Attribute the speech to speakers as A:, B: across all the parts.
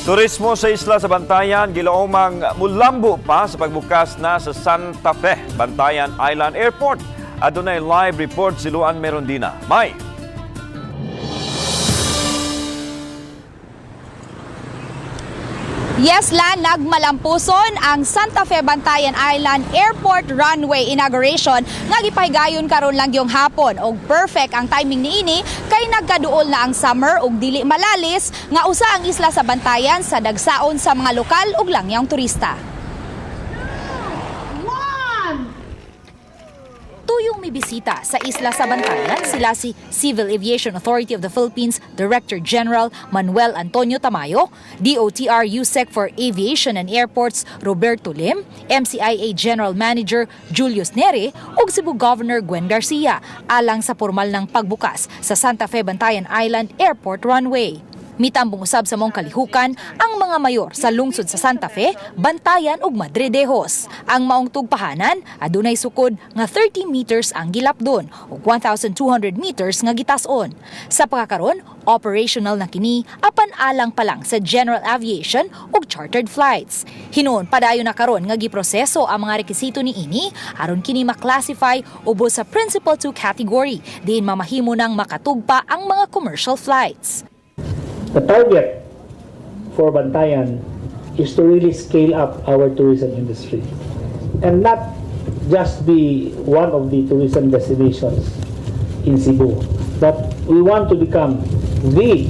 A: Turismo sa isla sa Bantayan, gilaumang mulambo pa sa pagbukas na sa Santa Fe, Bantayan Island Airport. Adunay live report si Luan Merondina. May!
B: Yes, Lan, nagmalampuson ang Santa Fe Bantayan Island Airport Runway Inauguration nga gipahigayon karon lang yung hapon. Og perfect ang timing niini kay nagkaduol na ang summer ug dili malalis nga usa ang isla sa Bantayan sa dagsaon sa mga lokal ug langyang turista. Tuyong may bisita sa isla sa Bantayan sila si Civil Aviation Authority of the Philippines Director General Manuel Antonio Tamayo, DOTR USEC for Aviation and Airports Roberto Lim, MCIA General Manager Julius Nere ug Cebu Governor Gwen Garcia alang sa formal ng pagbukas sa Santa Fe Bantayan Island Airport Runway. Mitambong usab sa mong kalihukan ang mga mayor sa lungsod sa Santa Fe, Bantayan ug Madridejos. Ang maong tugpahanan adunay sukod nga 30 meters ang gilapdon ug 1,200 meters nga gitas-on. Sa pagkakaron, operational na kini apan alang pa lang sa general aviation ug chartered flights. Hinuon padayon na karon nga giproseso ang mga rekisito niini aron kini maklasify ubos sa Principal 2 category diin mamahimo nang makatugpa ang mga commercial flights.
C: The target for Bantayan is to really scale up our tourism industry and not just be one of the tourism destinations in Cebu, but we want to become the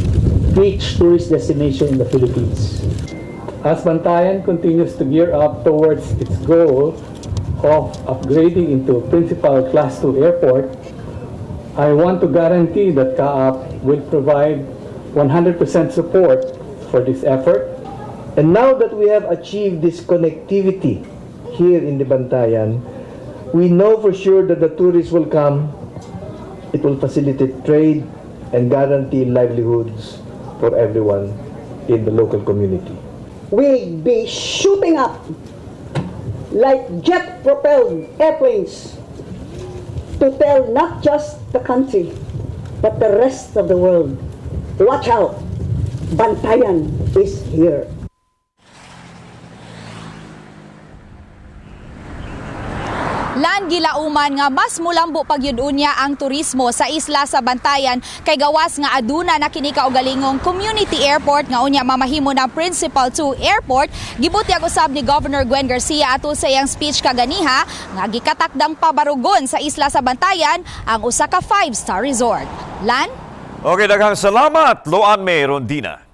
C: beach tourist destination in the Philippines.
D: As Bantayan continues to gear up towards its goal of upgrading into principal Class 2 airport, I want to guarantee that CAAP will provide 100% support for this effort.
E: And now that we have achieved this connectivity here in the Bantayan, we know for sure that the tourists will come. It will facilitate trade and guarantee livelihoods for everyone in the local community.
F: We'd be shooting up like jet-propelled airplanes to tell not just the country, but the rest of the world, "Watch out, Bantayan is here."
B: Lan, gilauman nga mas mulambo pagyud unya ang turismo sa isla sa Bantayan kay gawas nga aduna na kini kaugalingong community airport nga unya mamahimo ng Principal 2 Airport. Gibutyag usab ni Governor Gwen Garcia ato sa iyang speech kaganiha nga gikatakdang pabarugon sa isla sa Bantayan ang usa ka 5-star resort. Lan?
A: Okay, daghang salamat, Luan May Rondina.